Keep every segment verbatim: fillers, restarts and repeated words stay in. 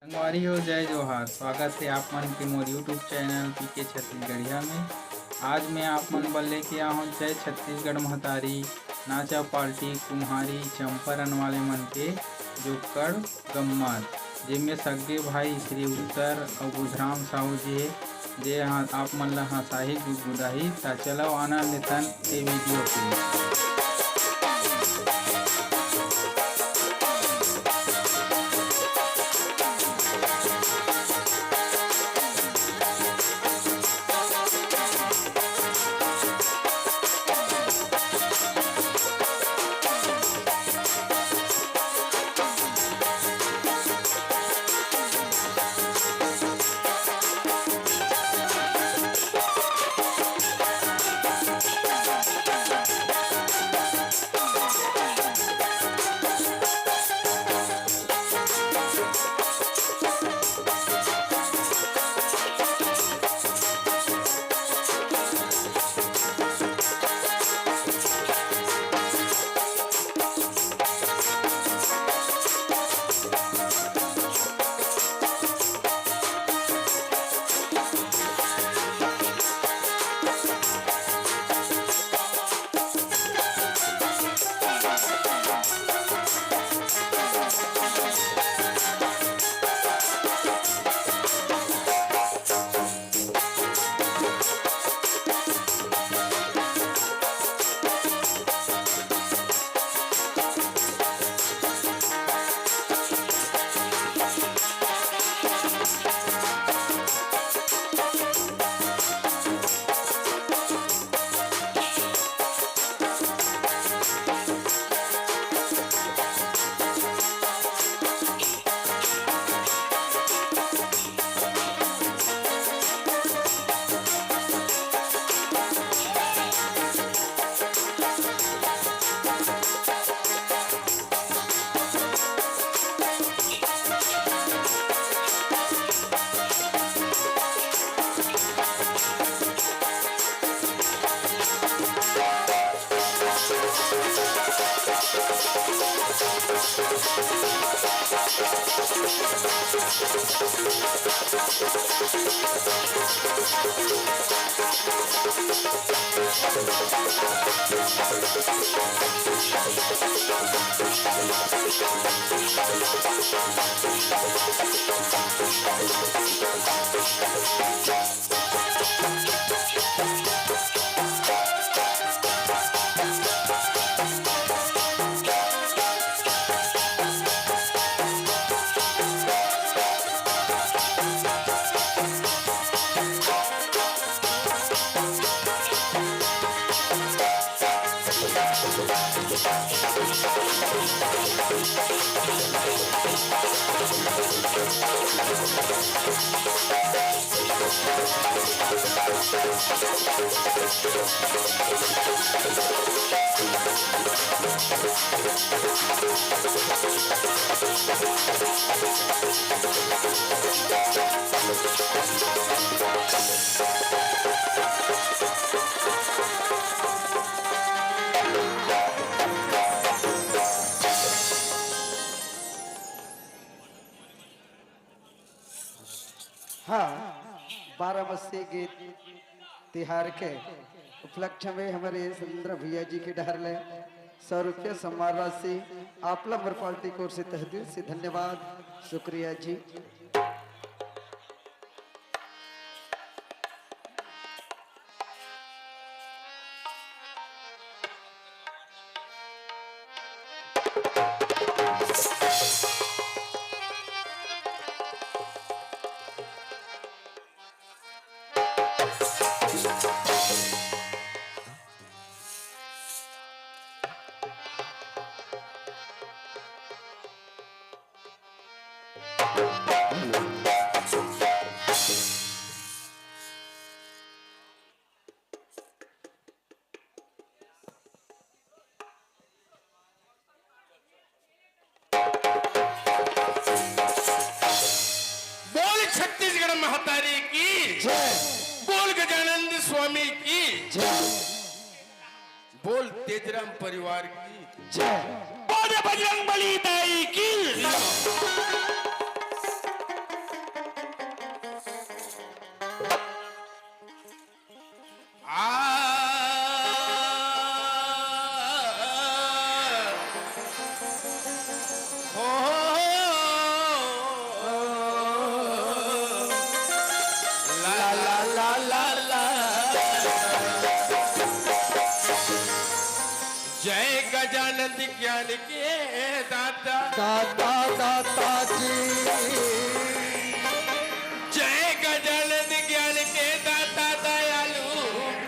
संगवारी हो, जय जोहार। स्वागत हे आप मन के मोर YouTube चैनल पीके छत्तीसगढ़िया में। आज मैं आप मन बर लेके आहूँ जय छत्तीसगढ़ महतारी नाचा पार्टी कुम्हारी चंपारण वाले मन के जोक्कड़ गम्मत, जेमे सग्गे भाई श्री उत्तर अउ बुधराम साहू जी हे, जे ह आप मन ल हंसाही गुदगुदाही। त चलव आनंद लेथन ए वीडियो के। हाँ, बारामसी गीत तिहार के उपलक्ष्य में हमर सुरेंद्र भैया जी के डहर ले सौ रुपया सम्मान राशि आप ला मोर पार्टी की ओर से तहे दिल से धन्यवाद, शुक्रिया जी। बोल छत्तीसगढ़ महतारी की जय। बोल गजानंद स्वामी की जय। बोल तेजराम परिवार की जय। बोल बजरंग बली दाई की। गजानंद ज्ञान के दाता। दाता, दाता जी। जय गजानंद ज्ञान के दाता दयालु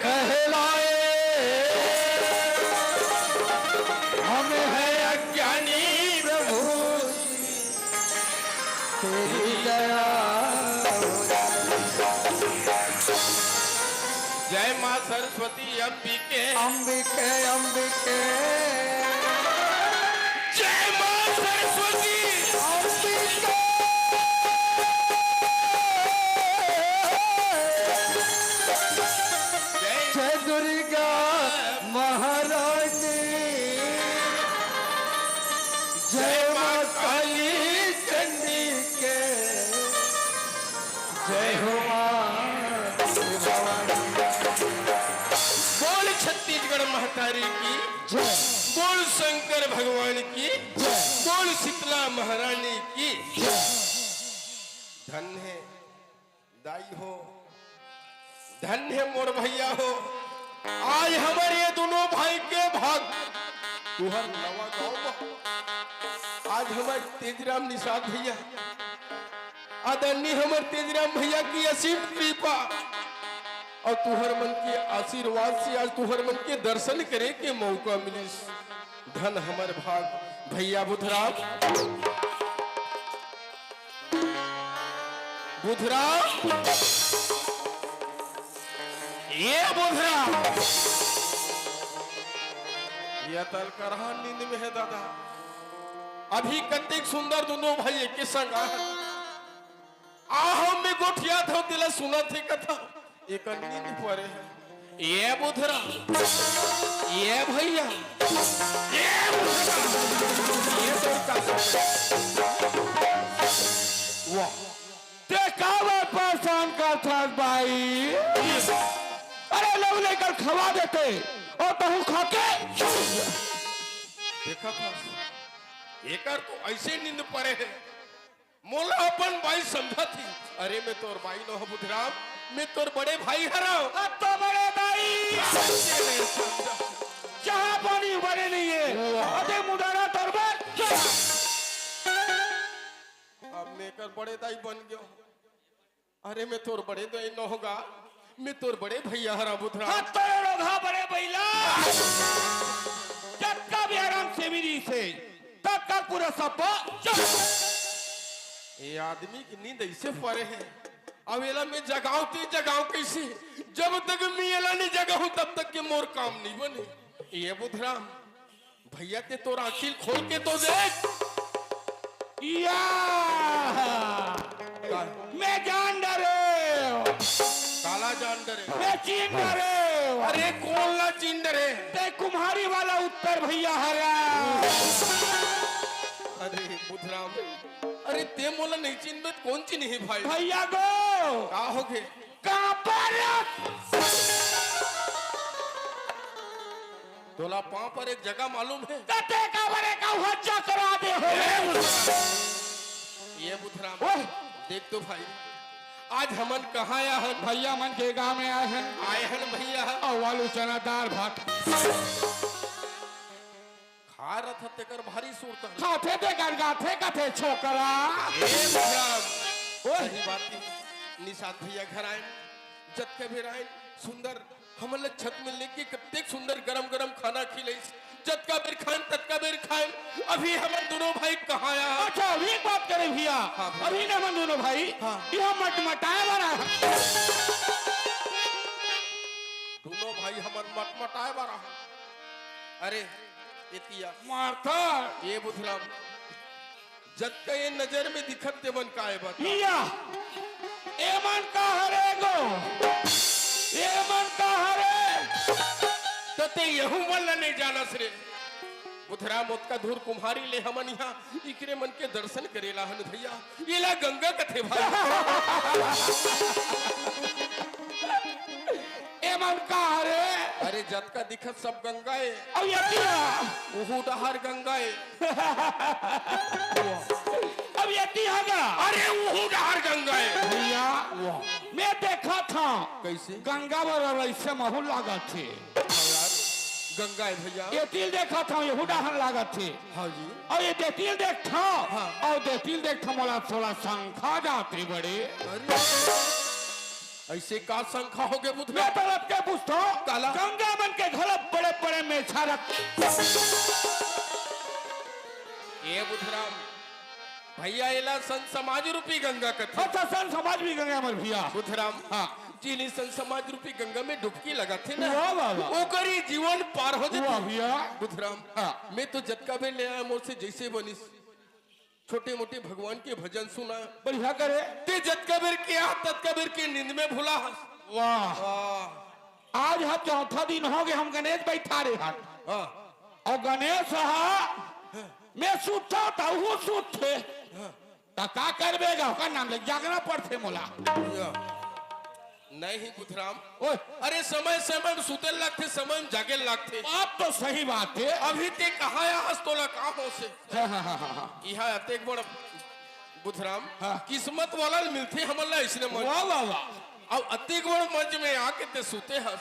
कहलाए। हम हैं अज्ञानी प्रभु तेरी दया। जय माँ सरस्वती अम्बिके। अम्बिके, अम्बिके। जय माँ सरस्वती। अम्बिके। जय जय दुर्गा महारानी। जय माँ काली चंडी के। जय हो माँ भवानी। बोल छत्तीसगढ़ महतारी की। जय। बोल शंकर भगवान की। जय। बोल शीतला महारानी की। जय। धन्य है दाई हो, धन्य है मोर भैया हो। आज हमर ये दोनों भाई के भाग तुहर नवा गाँव में। आज हमर तेजराम निषाद भैया, आदरणीय हमर तेजराम भैया की असीम कृपा और तुहर मन के आशीर्वाद से आज तुहर मन के दर्शन करे के मौका मिलिस। धन हमर भाग भैया बुधराम। बुधराम, ये बुधराम, ये तलकरहा नींद में है दादा। अभी कतेक सुंदर दोनों भाई एक संग आ, आहम में गोठियात हो, तेला सुनत हे कथा। एकर नींद परे हे। ये बुधराम, ये भैया, ये बुधराम, ये तो का वाह। ते काबर परेशान करथस भाई? अरे, लव लेकर खवा देते और तहु खा के देखत हस, एकर तो ऐसे नींद परे हे। मोला अपन बाई समझत ही। अरे, मैं तोर बाई नोहंव बुधराम, मैं तोर बड़े भाई हरंव। अब तो बड़े दाई। ऐसे नहीं समझा। जहाँ पानी बने नहीं है। वाह। अरे मुंडारा तोर बर। अब मैं एकर बड़े दाई बन गयो। अरे, मैं तोर बड़े दाई नोहंव गा, मैं तोर बड़े भैया हरंव बुधराम। हाँ, तोरे रोगहा बड़े बइला। जतका भी आराम से मिली से, ततका पूरा सब्बो चल। ये आदमी की नींद ऐसे परे हे। अब एला मैं जगाऊं ते जगाऊं कैसे? जब तक मैं एला नहीं जगाऊं, तब तक के मोर काम नहीं बने। ये बुधराम, भैया ते तोर आँखी ल खोल के तो देख। या! का? मैं जान डरेंव। काला जान डरेंव? मैं चीन डरेंव। अरे कोन ला चीन डरेंव? ते कुम्हारी वाला उत्तर भैया हरस। अरे बुधराम, अरे ते मोला नहीं चिन्हबे त कोन चिन्ही भाई? भैया गो। का होगे? काबर? तोला पाँव पर एक जगह मालूम हे? त ते काबर एक अउ हच्चा करा दे हो? ए बुधराम। ये बुधराम। ओए। देख तो भाई, आज हमन कहाँ आए हन? भैया मन के गाँव में आए हन। आए हन भैया। अउ आलू चना दार भात। खा रथ तेकर भारी सुरता। खाथे ते गनगाथे कथे छोकरा। ए बुधराम। ओए। सही बात हे। निषाद भैया घर आए, जतका बेर आए, सुंदर हमन ल छत में लेके कतेक सुंदर गरम गरम खाना खिलाइस। जतका बेर खाएन, ततका बेर खाएन। अभी हमन दोनों भाई कहाँ आए? अच्छा, अभी एक बात करे भैया। हाँ, भैया। अभी ना हमन दोनों भाई, हाँ। यहाँ मटमटाए वाला है। दोनों भाई हमन मटमटाए वाला है। अरे, एतिया। मारता। ये बुधराम। जतका ये नजर में दिखत तेमन का ए बता? इया, एमन का हरे गो? एमन का हरे? त ते यहू मन ल नहीं जानस रे। बुधराम ओतका धूर कुम्हारी ले हमन इहाँ इकरे मन के दर्शन करे ला हन भैया। एला गंगा कथे भाई। एमन का हरे? अरे जतका दिखत सब गंगा ए। अउ एती हा? उहू डहार गंगा ए। अब एती हा गा? अरे उहू डहार गंगा ए। भैया, वाह। मैं देखत हँव। कइसे? गंगा बरोबर अइसे महू लागत हे। हाँ यार। गंगा हे भैया। ये तिल देखत हंव, ये हुडाहन लागत हे। हाँ जी। अउ ये दे तिल देखत हंव, हाँ। अउ दे तिल देखत हंव, मोला थोड़ा शंका जात हे बड़े। अरे, अइसे का शंका होगे बुधराम? मैं तो रख के पूछत हंव, काला? गंगा मन के घलो बड़े-बड़े मेछा रथे। ए बुधराम, भैया, एला संत समाज रूपी गंगा कथे। अच्छा, संत समाज रूपी गंगा हे मोर भैया। बुधराम, हाँ। जेन संत समाज रूपी गंगा में डुबकी लगाथे ना, वाह, वाह, वाह। ओकर ही जीवन पार हो जाथे। वाह भैया। बुधराम, हाँ। मैं तो जतका बेर ले आया, मोर से जइसे बनिस, छोटे मोटे भगवान के भजन सुना। बढ़िया करे। ते जतका बेर के आ, ततका बेर के नींद में भुला हस। वाह। वाह। आज ह चौथा दिन होगे, हम गणेश बइठारे हन। हाँ। अउ गणेश ह, मैं सुतथंव त उहू सुतथे। हाँ। त का करबे गा, ओकर नाम ले जागना पड़थे मोला। या। नहीं बुधराम। ओए। अरे समय समय में सुते ल लागथे, समय में जागे ल लागथे। बात तो सही बात हे। अभी ते कहाँ आय हस, तोला का होस हे? हाँ, हाँ, हाँ, हाँ, हाँ। इहाँ अतेक बड़ बुधराम, हाँ। किस्मत वाला ल मिलथे हमन ला अइसने मन। वाह, वाह, वाह। अउ अतेक बड़ मंच में आके ते सुते हस।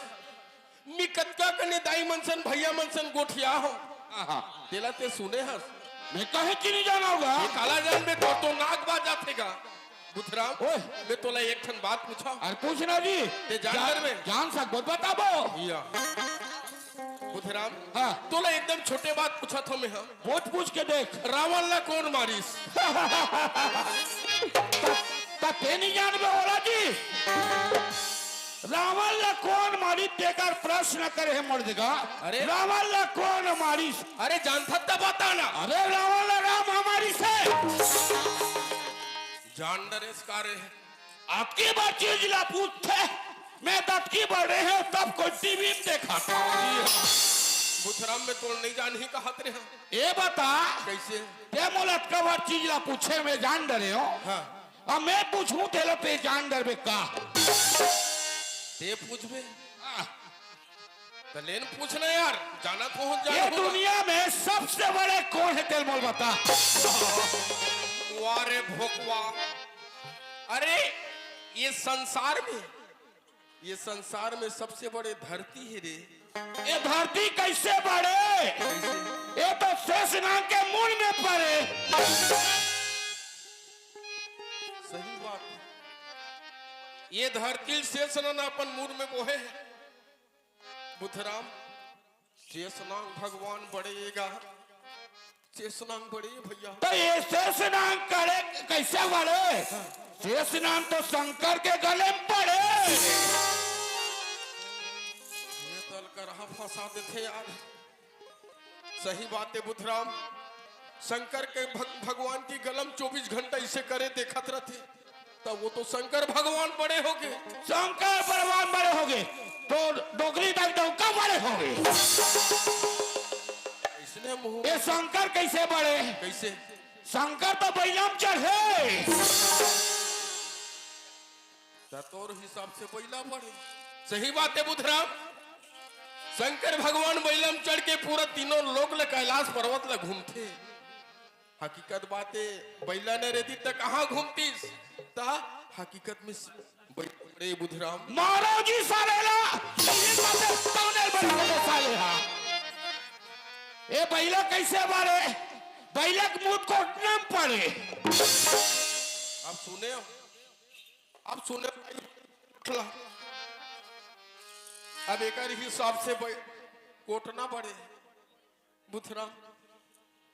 मी कतका कने दाई मन सन, भैया मन सन गोठिया हंव। हाँ, हाँ। तेला ते सुने हस? मैं कहे कि नहीं जानव गा? ये काला जानबे, तोर तो नाक बाज जाथे गा। बुधराम, ओए। मैं तोला एक ठन बात पूछंव। अरे पूछ ना जी। ते जान जा-, डरबे? जान सकबो त बताबो। या। बुधराम, हाँ। तोला एकदम छोटे बात पूछत हंव मैं, हाँ। पूछ, पूछ के देख। रावण ला कोन मारिस? त, त ते नहीं जानबे ओला जी। रावण ला कोन मारिस, तेकर प्रश्न करे हे मोर जगह। अरे। रावण ला कोन मारिस? अरे जानथस त बता ना। अरे रावण ला राम ह मारिस हे। जान डरेस का रे? अतकी बड़ चीज ला पूछथे, मैं त अतकी बड़े हंव तब कोई टीवी में देखत हंव। बुधराम, मैं तोला नहीं जानही कहत रेहेंव। ए बता, कइसे? ते मोला अतका बड़ चीज ला पूछे, मैं जान डरेंव। हाँ। अब मैं पूछहूं तेला, ते जान डरबे का? ते पूछबे? हाँ। त ले न पूछ ना यार, जानत हों, ये जानहूं। दुनिया में सबसे बड़े कोन हे, तेला मोला बता। वाह रे भोकवा। अरे, ये संसार में, ये संसार में सबसे बड़े धरती हे रे। ये धरती कइसे बड़े? कइसे? ये तो शेषनाग के मुड़ में पड़े। सही बात। ये धरती ल शेषनाग अपन मुड़ में बोहे हे। बुधराम, शेषनाग भगवान बड़े गा, शेषनाग बड़े भैया। त ये शेषनाग करे कइसे बड़े? शेषनाग तो शंकर के गले में पड़े। ये तल करहा फंसा देथे यार। सही बात हे बुधराम, शंकर के भग-, भगवान के गला म चौबीस घंटा अइसे करे देखत रथे। त वो तो शंकर भगवान बड़े होगे। शंकर भगवान बड़े होगे, त डोकरी दाई डौका बड़े होगे। अइसने मुंह ये शंकर कइसे बड़े? कइसे? शंकर तो बइला म चढ़े। त तोर हिसाब से बइला बड़े। सही बात हे बुधराम, शंकर भगवान बइला म चढ़ के पूरा तीनों लोक ल, कैलाश पर्वत ल घूमथे। हकीकत बात हे, बइला नइ रहितिस त कहाँ घूमतिस? त हकीकत में स-, बइला बड़े बुधराम। मारो जी साले ला, ये बात हे, तौने बड़े बड़े साले हा। ए बइला कइसे बड़े? बइला के मूत कोटना म पड़े। अब सुने, अब सुने, अब एकर हिसाब से बइ-, कोटना बड़े। बुधराम,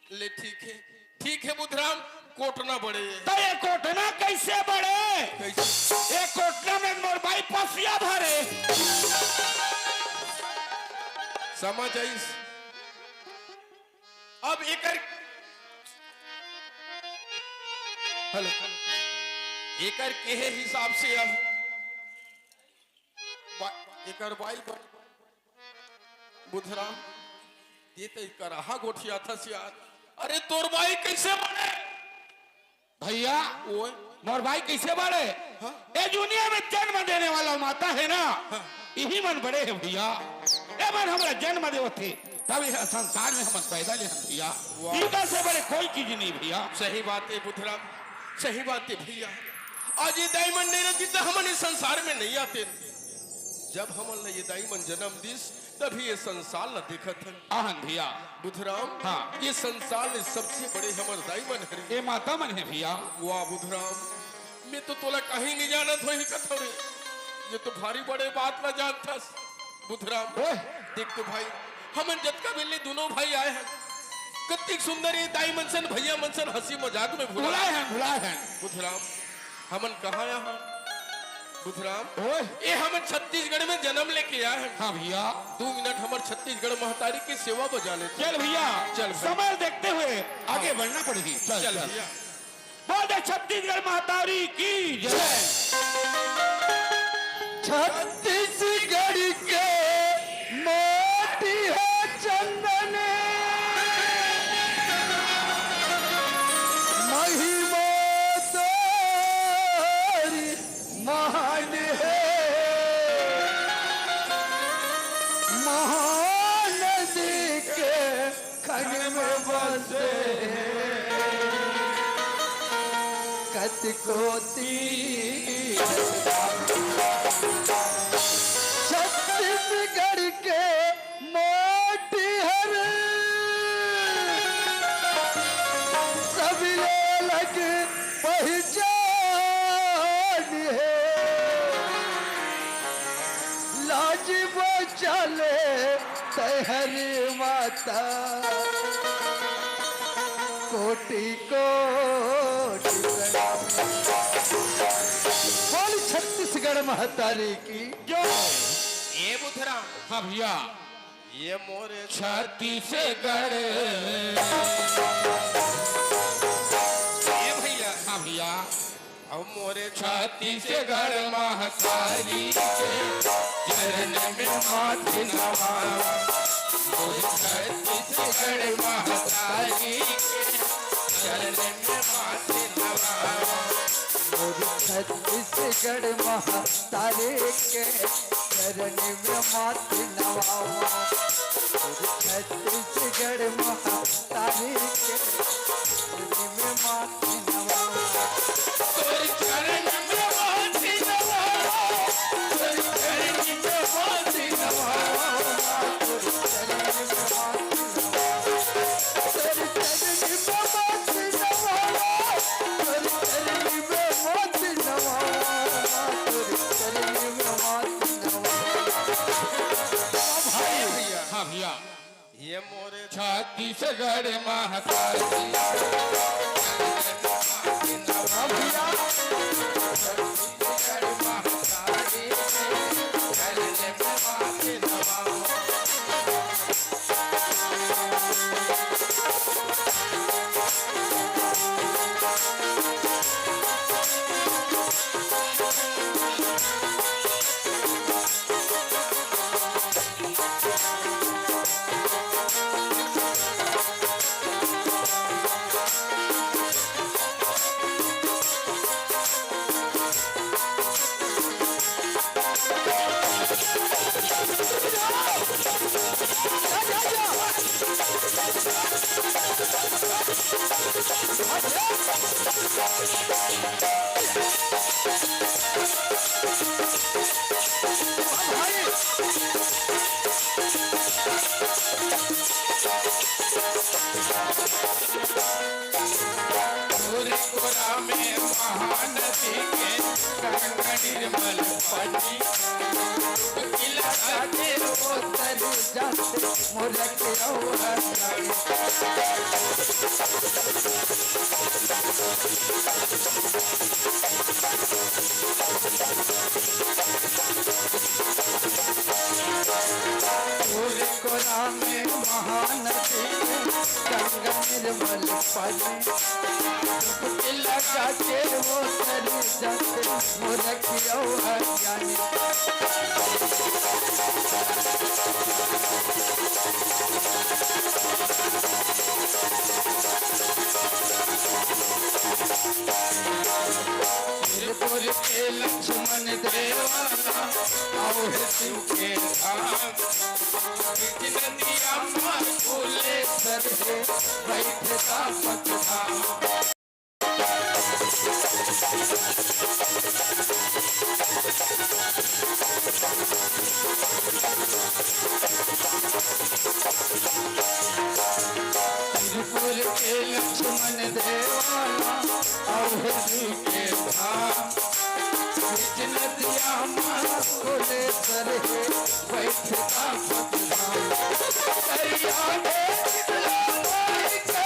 ले ठीक हे, ठीक हे बुधराम, कोटना बड़े। त ये कोटना कइसे बड़े? कइसे? ये कोटना में मोर बाई पसिया भरे। समझ आइस? अब एकर, हेलो, एकर केहे हिसाब से अब बा-, एकर बाई ब-, बुधराम, ये तो एकर आहा गोठियाथस यार। अरे तोर बाई कइसे बड़े? भैया, ओए। मोर बाई कइसे बड़े? हाँ। ए दुनिया में जन्म देने वाला माता हे ना, हाँ। इही मन बड़े हे भैया। ए मन हमला जन्म देवत हे, तब ये संसार में हमन पैदा ले हन भैया। वाह। इनका से बड़े कोई चीज नहीं भैया। सही बात हे बुधराम, सही बात हे भैया। आज ये दाई मन नइ रहितिस त हमन ये संसार में नइ आतेन। जब हमन ला ये दाई मन जन्म दिस, तभी ये संसार ला देखत हन। आहन भैया। बुधराम, हाँ। ये संसार में सबसे बड़े हमर दाई मन हरे। ये माता मन हे भैया। वाह बुधराम, मैं तो तोला कहीं नहीं जानत होही कथों रे। ये तो भारी बड़े बात ला जानथस बुधराम। ओए। देख तो भाई, हमन जतका बेले दोनों भाई आए हन, कतिक सुंदर ये दाई मन सन, भैया मन सन हंसी मजाक में भुलाए हन, भुलाए हन। बुधराम, हमन कहाँ आए हन? बुधराम, ओए। ये हमन छत्तीसगढ़ में जन्म लेके आए हन। हाँ भैया। दो मिनट हमर छत्तीसगढ़ महतारी की सेवा बजा लेते। चल भैया, चल भैया। समय देखते हुए आगे हाँ। बढ़ना पड़ेगी। चल, चल चल। भैया। बोल दे छत्तीसगढ़ महतारी की जय। छत्तीसगढ़ के माटी है चंदन, महिमा तोरी महान है। महानदी के खन में बसे कतको तीर। छत्तीसगढ़ के माटी हर सबले अलग पहचान है। लाज बचा ले तैं हरी माता, कोटि कोटि प्रणाम। बोल छत्तीसगढ़ महतारी की। ए बुधराम। हाँ भैया। ये मोरे छत्तीसगढ़। ए भैया। हाँ भैया। अब मोरे छत्तीसगढ़ महतारी के चरण में माथे नवावा। मोरे छत्तीसगढ़ महतारी के चरण में माथे नवावा। मोरे छत्तीसगढ़ महतारी के चरण में माथे नवावा। मोरे छत्तीसगढ़ महतारी के चरण में माथे नवावा। तोर चरण में माथे नवावा, तोर चरण में माथे नवावा, तोर चरण में माथे नवावा, तोर चरण में माथे नवावा, तोर चरण में माथे नवावा, तोर चरण में माथे नवावा। हाँ भैया। हाँ भैया। ये मोरे छत्तीसगढ़ महतारी। हाँ भैया। छत्तीसगढ़ महतारी। तोरे कोरा में महानदी के गंगा निर्मल पानी। इलाका के उतर जाते मोर के औरत। तोरे कोरा में महानदी गंगा निर्मल पानी। डुबकी लगा के वो तरी जाते मोर खियौ अज्ञानी। सिरपुर के लक्ष्मण देवाना, आओ हे शिव के धाम। नदिया मार फूले सर हे, बैठता पतधाम। करे बैठे आफत धाम। करिया में शीतला माई के।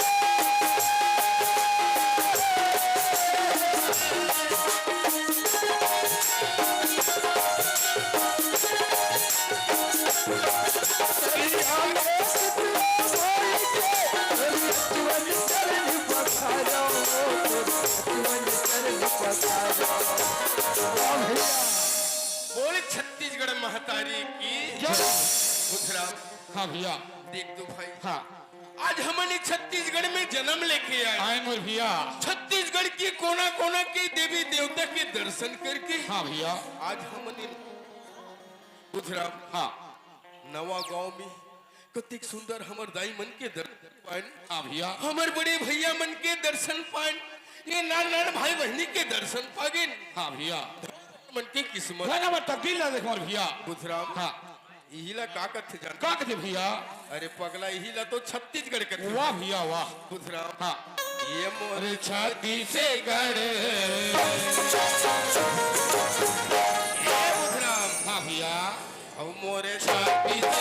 करिया में शीतला माई के। करिया चरण पखारो, चरण पखारो। वाह भैया। बोल छत्तीसगढ़ महतारी की जय। बुधराम। हाँ भैया। देख तो भाई। हाँ। आज हमन ये छत्तीसगढ़ में जन्म लेके आए। आए मोर भैया। छत्तीसगढ़ के कोना कोना के देवी देवता के दर्शन करके हाँ भैया। आज हमन ये बुधराम। हाँ। नवा गांव में कतिक सुंदर हमर दाई मन के दर्शन पाएन। हाँ भैया। हमर बड़े भैया मन के दर्शन पाएन। ये नान नान भाई बहिनी के दर्शन पागेन। हाँ भैया। मन के किस्मत। गाना में तकदीर ला देख मोर भैया। बुधराम। हाँ। इही ला का कथे जान? का कथे भैया? अरे पगला, इही ला तो छत्तीसगढ़ कथे। वाह भैया, वाह। बुधराम। हाँ। ये मोर अरे छत्तीसगढ़। ये बुधराम। हाँ भैया। अब मोरे छत्तीसगढ़।